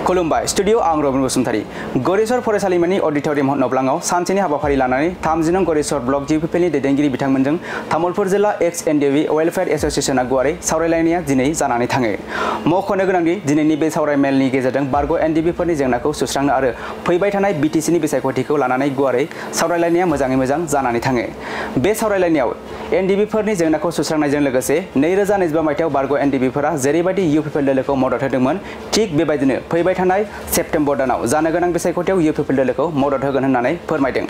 खुलुमबाय स्टुडियो आं रबिन बसुमतारी गरेस्वर फरायसालिमानि अडिटोरियम नब्लाङाव सानसेनि हाबाफारि लानानै 30 नं गरेस्वर ब्लक जिपिपिनि दैदेनगिरि बिथांमोनजों तामुलपुर जिल्ला एक्स एनडिबि वेलफेयार एसोसिएशना गुवारै सावरायलायनाया दिनै जानानै थाङो। मख'नो गोनांदि दिनैनि बे सावरायमेलनि गेजेरजों बारग' एनडिबिफोरनि जेंनाखौ सुस्रांनो आरो फैबाय थानाय बिटिसिनि बिसायख'थिखौ लानानै गुवारै सावरायलायनाया मोजाङै मोजां जानानै थाङो। बे सावरायलायनायाव एनडिबिफोरनि जेंनाखौ सुस्रांनायजों लोगोसे 2025 मायथाइयाव बारग' एनडिबिफोरा जेरैबायदि इउपिपिएल दोलोखौ मदद होदोंमोन थिग बेबायदिनो फैबाय थानाय सेप्तेम्बर दानाव जानो गोनां बिसायख'थियाव इउपिपिएल दोलोखौ मदद होगोन होननानै फोरमायदों।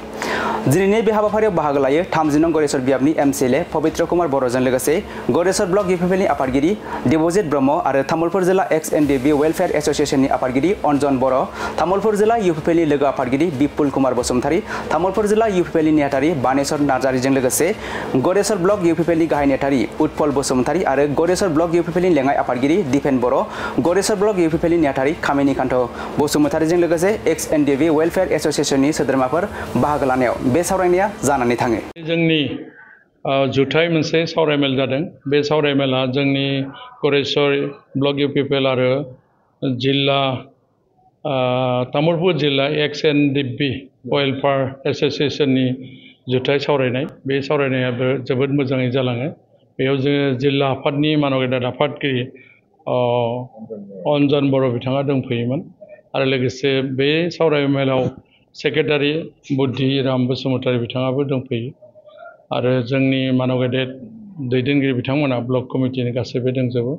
दिनैनि बे हाबाफारियाव बाहागो लायो 30 नं गरेस्वर बियाबनि एमसिएलए पबित्र कुमार बर'जों लोगोसे गरेस्वर ब्लक इउपिपिएलनि आफादगिरि देबजित ब्रह्म आरो तामुलपुर जिल्ला एक्स एनडिबि वेलफेयार एसोसिएशननि आफादगिरि अन्जन बर', तामुलपुर जिल्ला इउपिपिएलनि लोगो आफादगिरि बिपुल कुमार बसुमतारी, तामुलपुर जिल्ला इउपिपिएलनि नेहाथारि बानेश्वर नार्जारिजों लोगोसे गरेस्वर ब्लक इउपिपिएलनि गाहाय नेहाथारि उत्पल बसुमतारी आरो गरेस्वर ब्लक इउपिपिएलनि लेङाइ आफादगिरि दिपेन बर', गरेस्वर ब्लक इउपिपिएलनि नेहाथारि खामिनि कान्त बसुमतारीजों लोगोसे एक्स एनडिबि वेलफेयार एसोसिएशननि सोद्रोमाफोर बाहागो लानायाव बे सावरायनाया जानानै थाङो। जोंनि जुथाइ मोनसे सावरायमेल जादों। बे सावरायमेला जोंनि गरेस्वर ब्लक इउपिपिएल आरो जिल्ला तामुलपुर जिल्ला एक्स एनडिबि वेलफेयार एसोसिएशननि जुथाइ सावरायनाय। बे सावरायनायाबो जोबोद मोजाङै जालाङो। बेयाव जोङो जिल्ला आफादनि मानगेदार आफादगिरि अन्जन बर' बिथाङा दंफैयोमोन आरो लोगोसे बे सावरायमेलाव सेक्रेटारि बुद्धिराम बसुमतारी बिथाङाबो दंफैयो आरो जोंनि मानगेदेर दैदेनगिरि बिथांमोना ब्लक कमिटिनि गासैबो दंजोबो।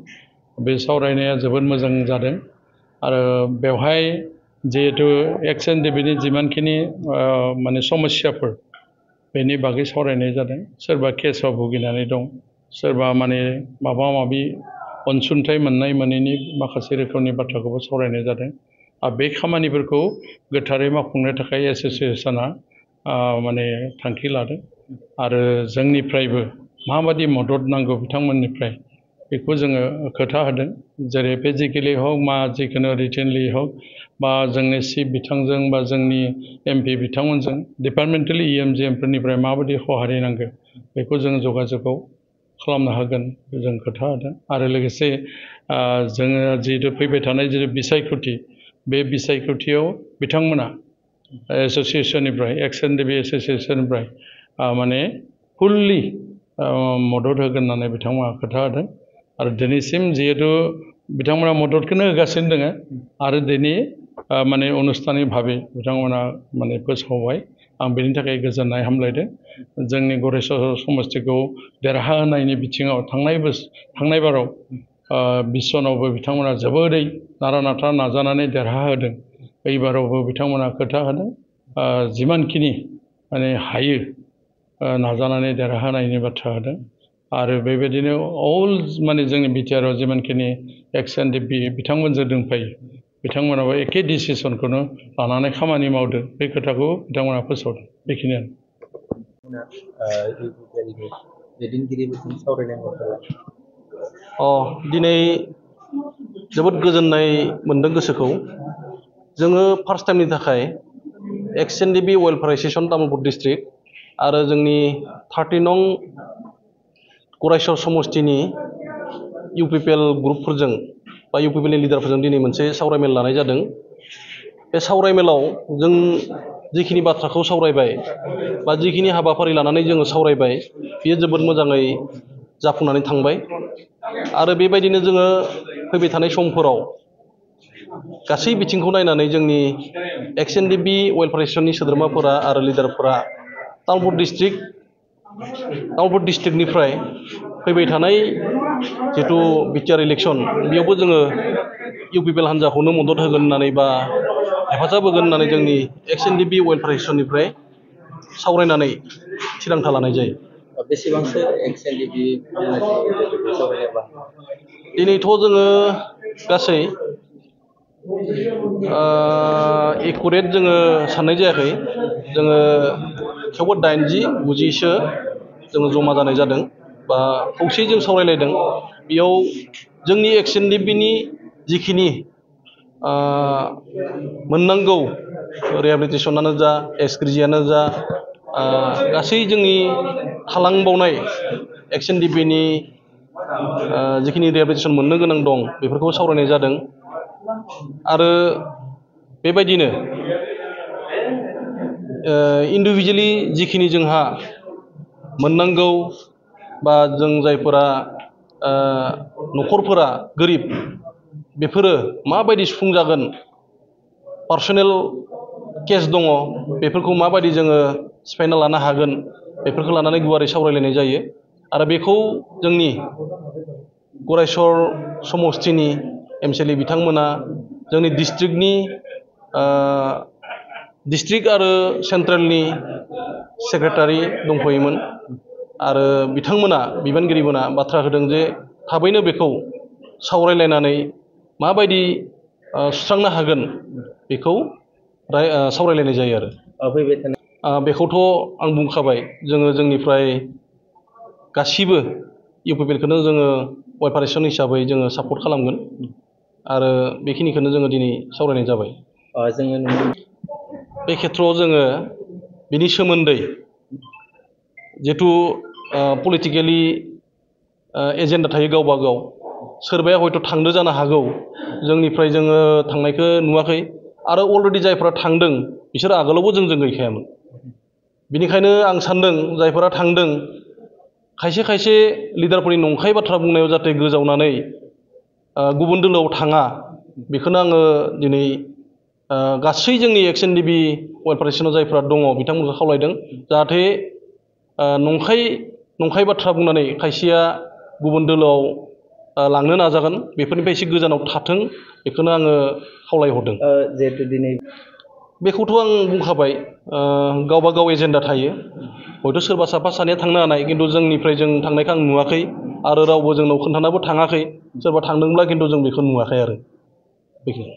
बे सावरायनाया जोबोद मोजां जादों आरो बेवहाय जिहेतु एक्स एनडिबिनि जिमानखिनि माने समस्याफोर बेनि बागै सावरायनाय जादों। सोरबा केसआव भुगिनानै दं, सोरबा माने माबा माबि अनसुंथाइ मोननाय मोनैनि माखासे रोखोमनि बाथ्राखौबो सावरायनाय जादों। बे खामानिफोरखौ गोथारै मावफुंनो थाखाय एसोसिएशना माने थांखि लादों आरो जोंनिफ्रायबो माबायदि मदद नांगौ बिथांमोननिफ्राय बेखौ जोङो खोथा होदों। जेरै फिजिकेलि हक मा जिखुनु रिटेनलि हक बा जोंनि चिफ बिथांजों बा जोंनि एमपि बिथांमोनजों डिपार्टमेन्टेल इएमजिएमफोरनिफ्राय माबायदि सहाय नांगौ बेखौ जों जगाजगआव खालामनो हागोन जों खोथा होदों आरो लोगोसे जोङो जिहेतु फैबाय थानाय जितु बिसायख'थि बे बिसायख'थियाव बिथांमोना एसोसिएशननिफ्राय एक्स एनडिबि एसोसिएशननिफ्राय माने फुल्लि मदद होगोन होननानै बिथांमोना खोथा होदों आरो दिनैसिम जिहेतु बिथांमोना मददखौनो होगासिनो दङ आरो दिनै माने अनुस्थानिक भाबै बिथांमोना माने फोसावबाय। आं बेनि थाखाय गोजोननाय हामलायदों। जोंनि गरेस्वर समस्तिखौ देरहाहोनायनि बिथिङाव थांनाय बाराव बिसनावबो बिथांमोना जोबोरै नारा नाथा नाजानानै देरहाहोदों। एबारावबो बिथांमोना खोथा होदों जिमानखिनि माने हायो नाजानानै देरहाहोनायनि बाथ्रा होदों आरो बेबायदिनो अल माने जोंनि बिटिआरआव जिमानखिनि एक्स एनडिबि बिथांमोनजों दंफायो बिथांमोनाबो एखे डिसिसनखौनो लानानै खामानि मावदों। बे खोथाखौ बिथांमोना फोसावदों। बेखिनियानो। दिनै जोबोद गोजोननाय मोनदों गोसोखौ। जोङो फार्स्ट टाइमनि थाखाय एक्स एनडिबि वेलफेयार एसोसिएशन तामुलपुर डिस्ट्रिक्ट आरो जोंनि 30 नं गरेस्वर समस्तिनि इउपिपिएल ग्रुपफोरजों बा इउपिपिएलनि लिडारफोरजों दिनै मोनसे सावरायमेल लानाय जादों। बे सावरायमेलाव जों जिखिनि बाथ्राखौ सावरायबाय बा जिखिनि हाबाफारि लानानै जोङो सावरायबाय बेयो जोबोद मोजाङै जाफुंनानै थांबाय आरो बेबायदिनो जोङो फैबाय थानाय समफोराव गासै बिथिंखौ नायनानै जोंनि एक्स एनडिबि वेलफेयार एसोसिएशननि सोद्रोमाफोरा आरो लिडारफोरा तामुलपुर डिस्ट्रिक्टनिफ्राय फैबाय थानाय जिथु बिटिआर इलेक्सन बेयावबो जोङो इउपिपिएल हान्जाखौनो मदद होगोन होननानै बा हेफाजाब होगोन होननानै जोंनि एक्स एनडिबि वेलफेयार एसोसिएशननिफ्राय सावरायनानै थिरांथा लानाय जायो। बेसेबांसो एक्स एनडिबि दिनैथ' जोङो गासै एकुरेट जोङो साननाय जायाखै। जोङो थेवबो 80-90सो जोङो जमा जानाय जादों बा खौसेयै जों सावरायलायदों। बेयाव जोंनि एक्स एनडिबिनि जिखिनि मोननांगौ रिहेबिलिटेसनानो जा एक्सग्रेजियानो जा गासै जोंनि थालांबावनाय एक्स एनडिबिनि जिखिनि रिहेबिलिटेसन मोननो गोनां दं बेफोरखौ सावरायनाय जादों आरो बेबायदिनो इन्डिभिजुवेलि जिखिनि जोंहा मोननांगौ बा जों जायफोरा न'खरफोरा गोरिब बेफोरो माबायदि सुफुंजागोन पार्सनेल केस दङ बेफोरखौ माबायदि जोङो सिफायना लानो हागोन बेफोरखौ लानानै गुवारै सावरायलायनाय जायो आरो बेखौ जोंनि गरायसर समस्थिनि एमसिएलए बिथांमोना जोंनि डिस्ट्रिक्ट आरो सेन्ट्रेलनि सेक्रेटारि दंफैयोमोन आरो बिथांमोना बिबानगिरिमोना बाथ्रा होदों जे थाबैनो बेखौ सावरायलायनानै माबायदि सुस्रांनो हागोन बेखौ सावरायलायनाय जायो आरो फैबाय थानाय बेखौथ' आं बुंखाबाय जोङो जोंनिफ्राय गासिबो इउपिपिएलखौनो जोङो वेलफेयारेसन हिसाबै जोङो सापर्ट खालामगोन आरो बेखिनिखौनो जोङो दिनै सावरायनाय जाबाय जोङो बे खेथ्रआव जोङो बिनि सोमोन्दै जिहेथु पलिटिकेलि एजेन्डा थायो गावबा गाव सोरबाया हयथ' थांदो जानो हागौ जोंनिफ्राय जोङो थांनायखौ नुवाखै आरो अलरेडि जायफोरा थांदों बिसोर आगोलावबो जोंजों गैखायामोन बिनिखायनो आं सान्दों जायफोरा थांदों खायसे खायसे लिडारफोरनि नंखाय बाथ्रा बुंनायाव जाहाथे गोजावनानै गुबुन दोलोआव थाङा बेखौनो आङो दिनै गासै जोंनि एक्सएनडिबि वेलफेयारेसनाव जायफोरा दङ बिथांमोनखौ खावलायदों जाहाथे नंखाय बाथ्रा बुंनानै खायसेया गुबुन दोलोआव लांनो नाजागोन बेफोरनिफ्राय एसे गोजानाव थाथों बेखौनो आङो खावलायहरदों जिहेतु दिनै बेखौथ' आं बुंखाबाय गावबा गाव एजेन्डा थायो हयथ' सोरबा साफा सानैया थांनो हानाय खिन्थु जोंनिफ्राय जों थांनायखौ आं नुवाखै आरो रावबो जोंनाव खोन्थानाबो थाङाखै सोरबा थांदोंब्ला खिन्थु जों बेखौ नुवाखै आरो बेखिनि